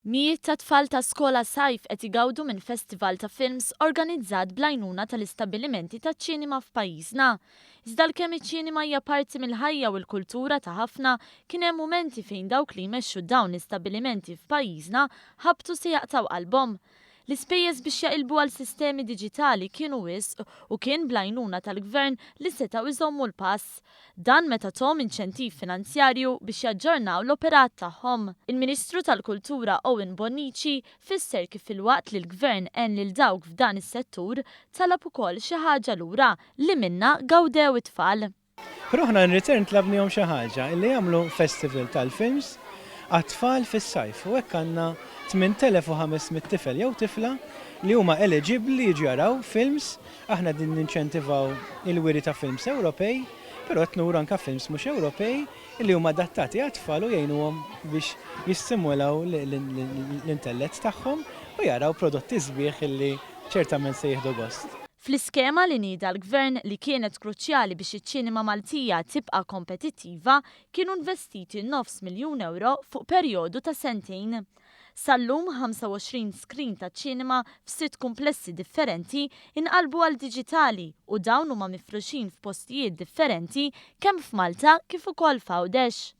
Mijiet ta' tfal ta' skola sajf qed igawdu minn festival ta' films organizzat bl-għajnuna tal-istabbilimenti taċ-ċinema f'pajjiżna. Iżda għalkemm iċ-ċinema hija parti mill-ħajja u l-kultura ta' ħafna, kien hemm mumenti fejn dawk li jmexxu dawn l-istabbilimenti f'pajjiżna ħabtu se jaqtgħu qalbhom. L-ispejjeż biex jaqilbu għal sistemi diġitali kienu wisq u kien bl-għajnuna tal-Gvern li setgħu jżommu l-pass. Dan meta thom inċentiv finanzjarju biex jaġġornaw l-operat tagħhom. Il-Ministru tal-Kultura Owen Bonnici fisser kif filwaqt li l-Gvern għen lil dawk f'dan is-settur, talab ukoll xi ħaġa lura li minnha gawdew it-tfal. Però aħna in return tlabnihom xi ħaġa, illi jagħmlu festival tal-films għat-tfal fis-sajf u hekk għandna 8,500 tifel jew tifla li huma eliġibbli li jiġu jaraw films. Aħna qegħdin ninċentivaw il-wiri ta' films Ewropej, però qed nuru anke films mhux Ewropej illi huma adattati għat-tfal u jgħinuhom biex jistimulaw l-intellett tagħhom u jaraw prodotti sbieħ illi ċertament se jieħdu gost. Fl-iskema li nieda l-Gvern li kienet kruċjali biex iċ-ċinema Maltija tibqa' kompetittiva, kienu investiti nofs miljun ewro fuq perjodu ta' sentejn. Sal-lum 25 screen taċ-ċinema f'sitt kumplessi differenti inqalbu għal diġitali u dawn huma mifruxin f'postijiet differenti kemm f'Malta kif ukoll f'Għawdex.